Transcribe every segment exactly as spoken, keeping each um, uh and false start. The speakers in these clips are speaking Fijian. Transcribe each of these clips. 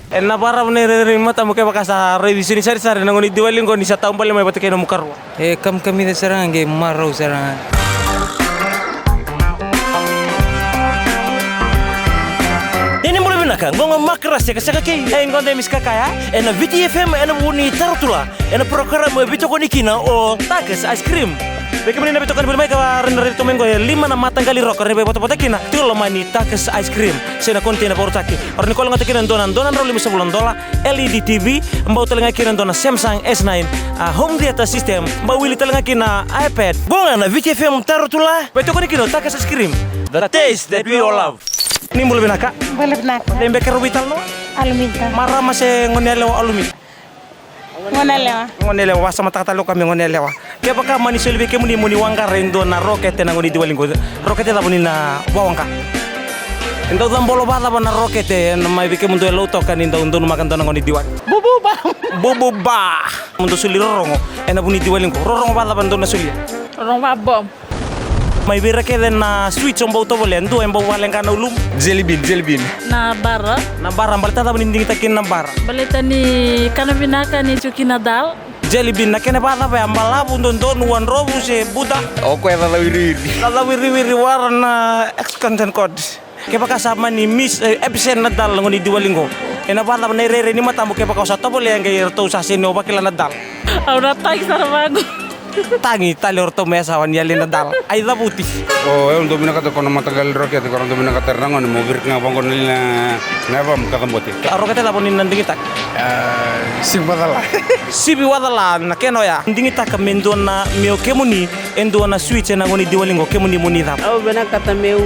Ena vakarau na irairai ni matamu kevaka sa raici se ni sarisari na gauna ni Diwali qo ni sa taubale mai vata kei nomu karua. E kamikamica sara ga qai marau sara ga. Ia ni bula vinaka, qo ga Makarasi e ka saka kei. E qo dei Miss Kakaya ena Viti F M ena vu ni Taro Tula. Ena porokaramu e veitokoni kina o Takas Ice Cream. Vei kemuni na veitokoni voli mai ka rawa ni raica tu mai qo e lima na mataqali roka rawa ni veivatavata kina tiko loma ni Takas Ice Cream. Se na container vakarutaki. O rawa ni kole gata kina e dua na dua na drau lima savulu na dola, L E D T V, bau tale ga kina e dua na Samsung S nine, a home theater system, bau wili tale ga kina iPad. Qo ga na Viti F M Taro Tula. Veitokoni kina o Takas Ice Cream. The taste that we all love. Ni bula vinaka. Bula vinaka. Dei beka rau veitalanoa? Alumita. Marama se gone yalewa Alumita? Gone yalewa. Gone yalewa, vakasamataka tale o koya me gone yalewa. Kevaka mani soli vei kemuni mo ni waqara e dua na rokete ena gauna ni Diwali qo, rokete cava ni na vakawaqa? E dau cabolo vakacava na rokete ena mai vei kemudou e Lautoka ni dau donumaka e dua na gauna ni Diwali? Bubu ba. Bubu ba. Mo dou soli rorogo ena vu ni Diwali qo, rorogo vakacava dou na solia? Rorogo vakabom. Mai vei ira kece na sweets o bau tovolea, dua e bau vakaleqa na ulumu? Jelly bean, jelly bean. Na bara. Na bara, baleta cava ni digitaka kina na bara? Baleta ni kana vinaka ni tiko kina dal. Jelly bean, na kena vakacava ya, balavu, dodonu, wadrovu se buta? O koya caca wiriwiri. Caca wiriwiri, what an ex-content code. Kevaka sa mani miss, e, absent na dal na gauna ni Diwali qo, ena vakacava na irairai ni matamu kevaka o sa tovolea qai ratou sa sega ni o vakila na dal? Au na tagi sara vaqo. Tagi tale o ratou me yasawa ni yali na dal. Ai cavuti. O, au dau vinakata ko na mataqali rokete, ko na dau vinakata era na gone mo virika ga vaqo na liga na, na yavam ka cabote. A rokete cava ni na digitaka? A, sivi vacala. Sivi vacala na kena oya. Digitaka me dua na, me o kemuni e dua na sweets ena gauna ni Diwali qo, kemuni mo ni cava? Au vinakata meu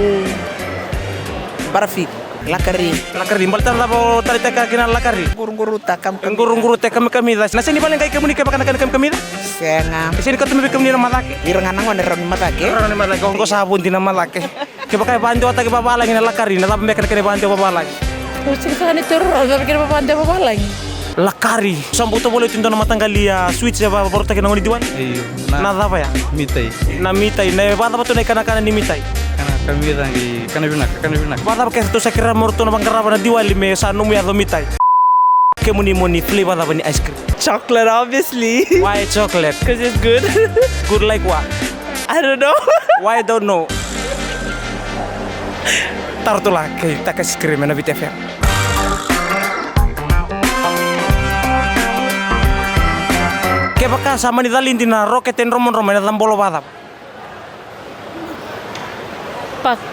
barafika, lakari. Lakari, baleta na cava o taleitaka kina na lakari? Quruquruta, kamikamica. Quruquruta, kamikamica. Na sega ni vakaleqai kemuni kevaka na kena kamikamica? Sega. E sega ni kauta mai vei kemuni na macake? Ira ga na gone rawa ni macake. Rawa ni macake, o qo sa vodi na macake. Kevaka e vakadewataki vavalagi na lakari, na cava beka na kena vakadewa vavalagi? Au sega sara ni taura rawa na cava kena vakadewa vavalagi. Lakari. Sa bau tovolea tu e dua na mataqali, a, sweets e va-, vakarutaki ena gauna ni Diwali? Io. Na cava ya? Mitai. Na mitai. Na vakacava tu na ikanakana ni mitai? Kana kamica qai kana vinaka, kana vinaka. Vakacava ke ratou sa kerea mo ratou na vaqarava na Diwali me sa nomu yaco mitai? Kemuni mo ni flavor cava ni ice cream? Chocolate, obviously. Why chocolate? 'Cause it's good. Good like what? I don't know. Why don't know? Taro Tula kei Taka Ice Cream ena Viti F M. Kevaka sa mani calidi na rokete dromodromo ena cabolo vakacava? Pak.